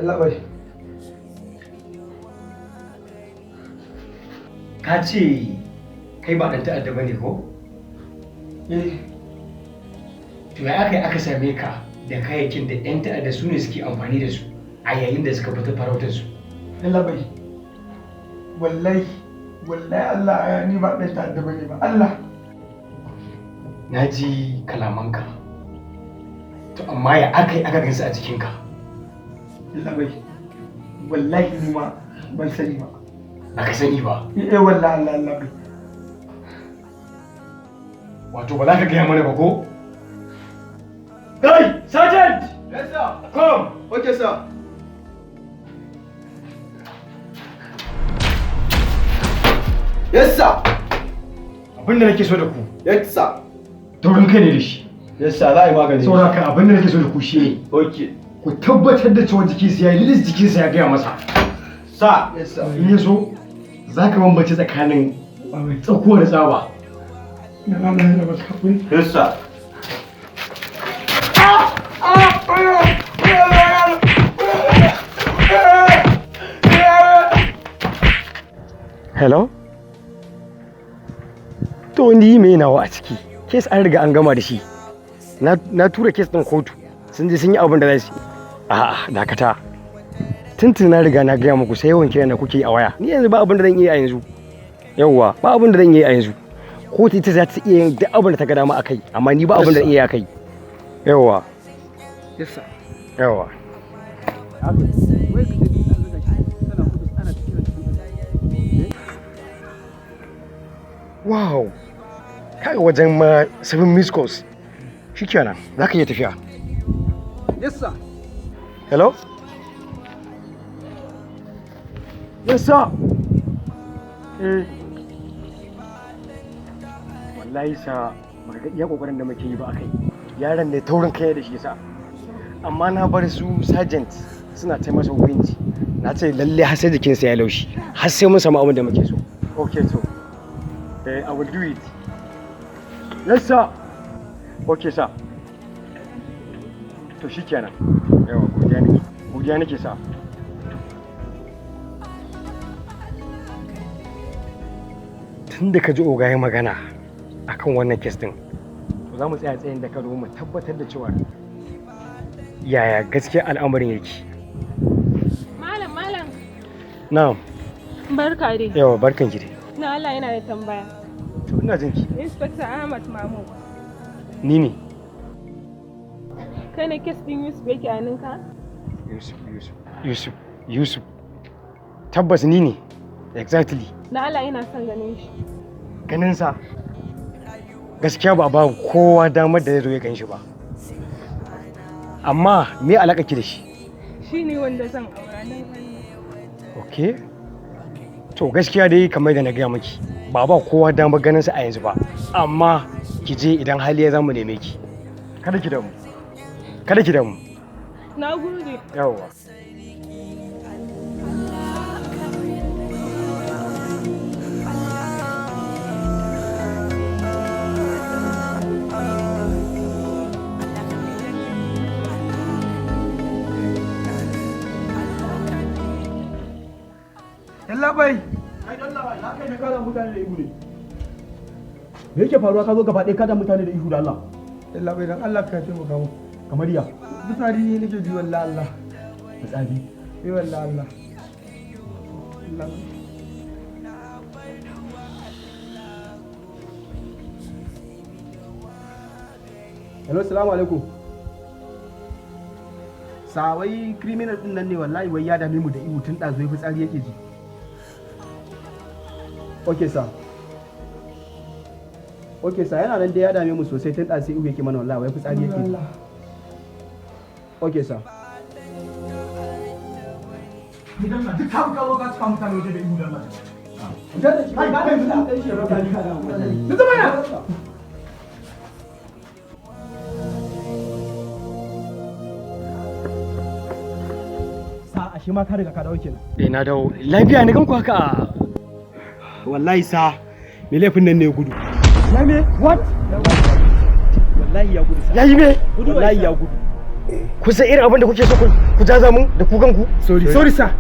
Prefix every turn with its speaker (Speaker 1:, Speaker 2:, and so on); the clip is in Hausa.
Speaker 1: Yalla bai.
Speaker 2: Ka ce kai ba ɗan ta'adda ba ne ko?
Speaker 1: Eh.
Speaker 2: To ya aka yi aka same ka da kayayyakin da 'yan ta'adda su ne suke amfani da su a yayin da suka fita farautar su?
Speaker 1: Yalla bai. Wallahi, wallahi Allah ya ni ba ɗan ta'adda bane ba. Allah.
Speaker 2: Na ji kalamanka. To amma ya aka yi aka gansu a jikinka?
Speaker 1: Yalla bai. Wallahi ni ma ban sani ba.
Speaker 2: Ba ka sani ba.
Speaker 1: Eh wallahi Allah Allah bai.
Speaker 2: Wato ba za ka gaya mana ba ko? Kai! Sergeant!
Speaker 3: Yes, sir.
Speaker 2: Come!
Speaker 3: Okay, sir. Yes, sir.
Speaker 2: Abin da nake so da ku,
Speaker 3: Yes, sir.
Speaker 2: taurin kai ne da shi.
Speaker 3: Yes, sir. Za a yi magani.
Speaker 2: Saboda haka abin da nake so da ku shi ne,
Speaker 3: Okay.
Speaker 2: ku tabbatar da cewa jikinsa ya yi lilis, jikinsa ya gaya masa.
Speaker 3: Sir. Yes, sir.
Speaker 2: In ya so, za ka bambance tsakanin tsakuwa da tsaba.
Speaker 1: Dan Allah ya baka hakuri.
Speaker 3: Yes, sir.
Speaker 2: Hello? To ni me nawa a ciki? Case an riga an gama da shi. Na tura case ɗin kotu. Sun je sun yi abin da za su yi. A'a, dakata. Tuntun na riga na gaya muku sai yawan kiran da kuke yi a waya. Ni yanzu ba abin da zan iya a yanzu. Yawwa, ba abin da zan iya a yanzu. Kotu ita za ta iya yin duk abin da ta ga dama a kai, amma ni ba abin da zan iya a kai. Yawwa.
Speaker 1: Yes sir.
Speaker 2: Yawwa.
Speaker 1: Wai ka ce Allah gashi kana kudu ana cikin.
Speaker 2: Wow. Kai wajen ma seven missed calls. Shikenan, za ka iya tafiya.
Speaker 1: Yes sir.
Speaker 2: Hello? Yes, sir. Eh. Wallahi sa baka ga iya kokarin da muke yi ba akai. Yaron ne taurin kai da shi sa. Amma na bar su sergeant suna ta masa hukunci. Na ce lalle har sai jikinsa ya laushi. Har sai mun samu abin da muke so. Okay to. Eh, I will do it. Yes, sir. Okay, sir. To shikenan. Yawa, godiya nake. Godiya nake sa. Tun da ka ji oga ya magana akan wannan case din, to za mu tsaya tsayin da ka mu tabbatar da cewa yaya gaskiya al'amarin yake.
Speaker 4: Malam, malam.
Speaker 2: Na'am.
Speaker 4: Barka dai.
Speaker 2: Yawa, barkan ki dai.
Speaker 4: Na Allah yana da tambaya.
Speaker 2: To ina jin ki.
Speaker 4: Inspector Ahmad Mahmud.
Speaker 2: Ni ne.
Speaker 4: Kai ne case din Yusuf yake a ninka?
Speaker 2: Yusuf, Yusuf, Yusuf, Yusuf. Tabbas ni ne. Exactly.
Speaker 4: Na Allah ina son ganin shi.
Speaker 2: Ganin sa gaskiya ba ba kowa damar da zai zo ya gan shi ba. Amma me alaƙa ki da shi?
Speaker 4: Shi ne wanda zan aura nan Allah.
Speaker 2: Okay. To gaskiya dai kamar da na gaya miki ba ba kowa damar ganin sa a yanzu ba. Amma ki je, idan hali ya zamu neme ki. Kada ki damu. Kada ki damu.
Speaker 4: Na gode.
Speaker 2: Yawwa.
Speaker 1: Yalla bai.
Speaker 3: Kai dan Allah, ya kai na kara mutane da ihu ne. Me yake faruwa ka zo gaba ɗaya kada mutane da ihu da Allah?
Speaker 1: Yalla bai, dan Allah ka taimaka mu.
Speaker 3: Kamar ya?
Speaker 1: Fitsari nake ji wallahi Allah.
Speaker 3: Fitsari.
Speaker 1: Eh wallahi Allah. Allah.
Speaker 3: Hello, salamu alaikum. Sawai criminal din nan ne wallahi wai ya dame mu da ihu tun ɗazu, fitsari yake ji. Okay sir. Okay sir, yana nan dai ya dame mu sosai tun ɗazu, ihu yake mana wallahi wai fitsari yake ji.
Speaker 1: Allah.
Speaker 3: Okay sir.
Speaker 5: Duk ka ka zo ka cika mutane waje da ihu da Allah.
Speaker 3: Fitar da shi. Kai, kai, fita. Kai shi raka ni.
Speaker 5: Duk zama yana.
Speaker 3: Sa ashe ma ka riga ka dawo kenan.
Speaker 2: Eh, na dawo. Lafiya ne gan ku haka?
Speaker 3: Wallahi sa me laifin nan ne ya gudu.
Speaker 2: Ya me? What?
Speaker 3: Wallahi ya gudu sa.
Speaker 2: Ya yi me?
Speaker 3: Wallahi ya gudu.
Speaker 2: Kun san irin abin da kuke so ku jaza mun da kukan ku?
Speaker 1: Sorry, sorry sir.